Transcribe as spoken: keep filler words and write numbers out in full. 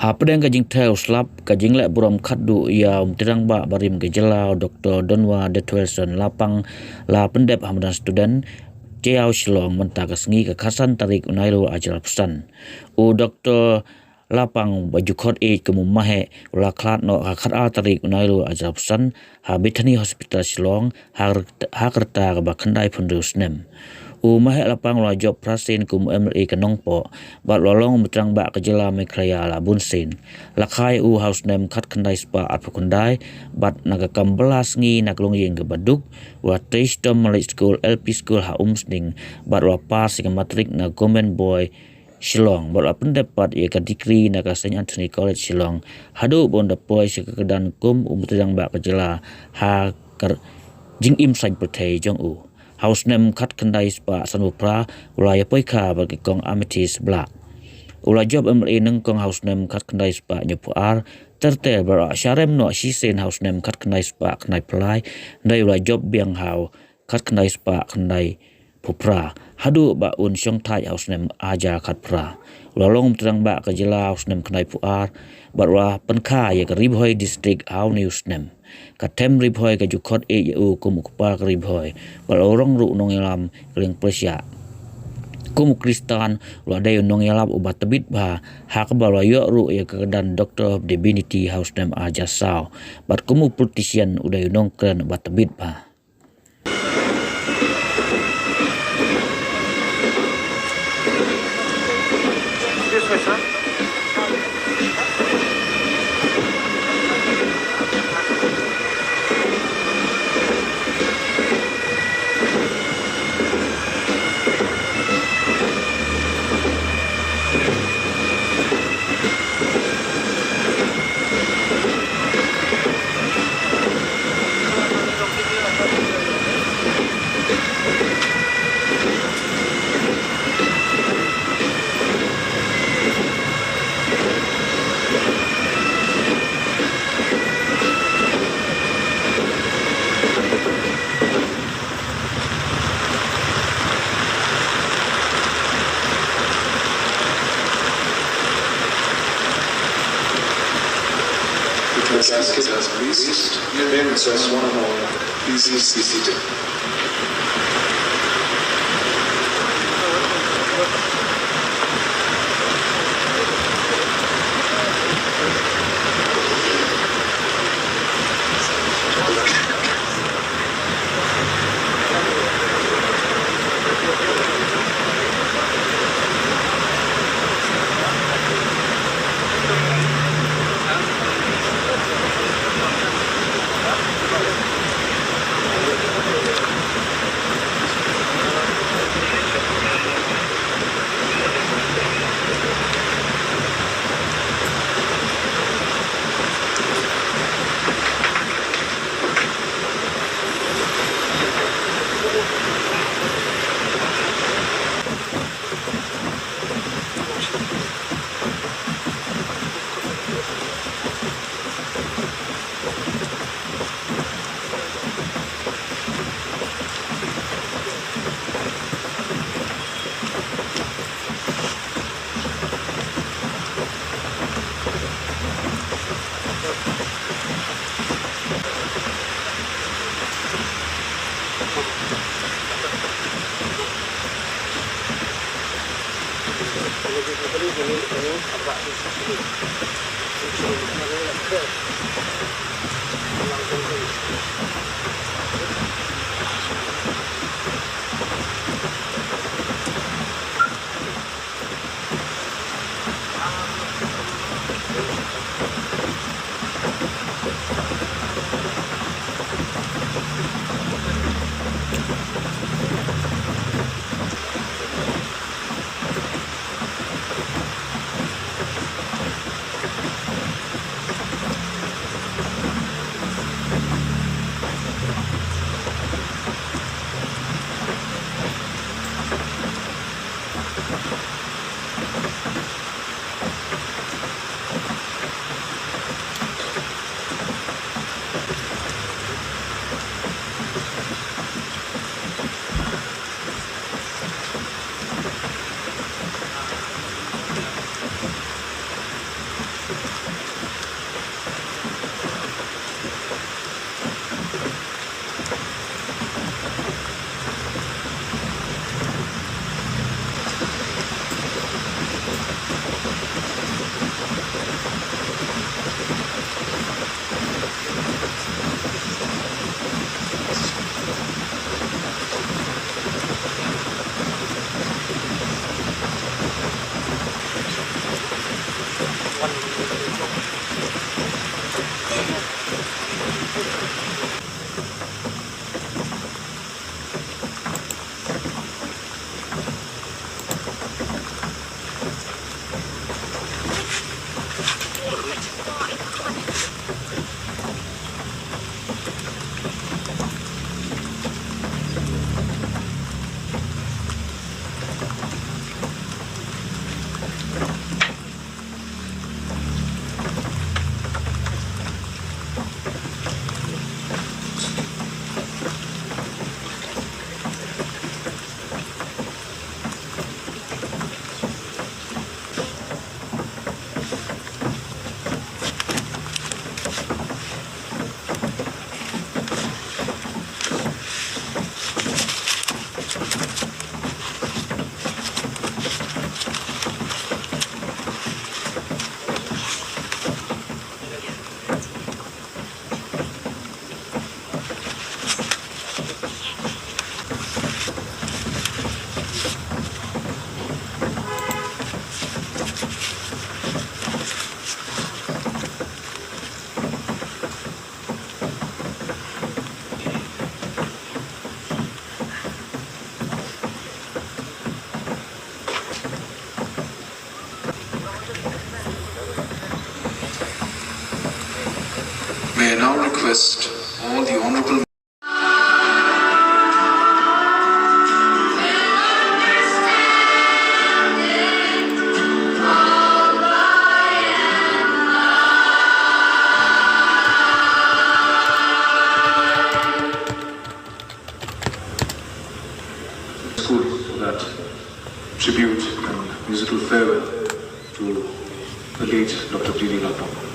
Hapdeng ka jingthew slap, ka jingleh burom khatduh ïa u Myntri Rangbah barim ka jylla, Doktor Donwa Detwelson Lapang, la pyndep ha madan student Jaiaw Shillong mynta ka sngi, ka khatsan tarik u Nairu arhajar arphew san. U Doktor Lapang ba ju khot ïeit kum u Maheh, u la khlad noh ha ka khatar tarik u Nairu arhajar arphew san ha Bethany Hospital Shillong, ha, ha ka rta kaba khyndaiphew hynriew snem. U Maheh Lapang u la jop phra sien kum u MLA ka Nongpoh, bad u la long u Myntri Rangbah ka jylla Meghalaya la bun sien. La kha ïa u ha u snem khatkhyndai spah arphew khyndai, bad na ka kam bylla sngi na ka longïing kaba duk, u la trei shitom ha Lake School LP School ha Umsning, bad u la pass ïa ka matrik na Government Boy Shillong, bad u la pyndep pat ïa ka degree na ka Saint Anthony College Shillong, haduh ba un da poi sha ka kyrdan kum u Myntri Rangbah ka jylla ha ka jingim saiñ pyrthei jong u. Ha u snem khatkhyndai spah sanphew phra, u la ïa poikha bad ka kong Amethyst Black. U la jop MLA nyngkong ha u snem khatkhyndai spah hynñiewphew ar, ter ter bad u la shah rem noh shisien ha u snem khatkhyndai spah khyndaiphew lai, hynrei u la jop biang ha u khatkhyndai spah khyndaiphew phra, haduh ba un shong thait ha u snem arhajar khatphra. U la long u Myntri Rangbah ka jylla ha u snem khyndaiphew ar, bad u la pynkha ïa ka Ri Bhoi District ha une u snem. Ka them Ri Bhoi ka ju khot ïeit ïa u kum u kpa ka Ri Bhoi, bad u la long ruh u nongïalam ka liang pyrshah. Kum u Khristan, u la dei u nongïalap uba tbit bha, ha kaba u la ïoh ruh ïa ka kyrdan Doctor of Divinity ha u snem arhajar saw, bad kum u politician u dei u nongkren uba tbit bha. It was asked as least, and so as one and all, please be seated. Request all the honorable school for that tribute and musical farewell to the late Doctor G D Lapang.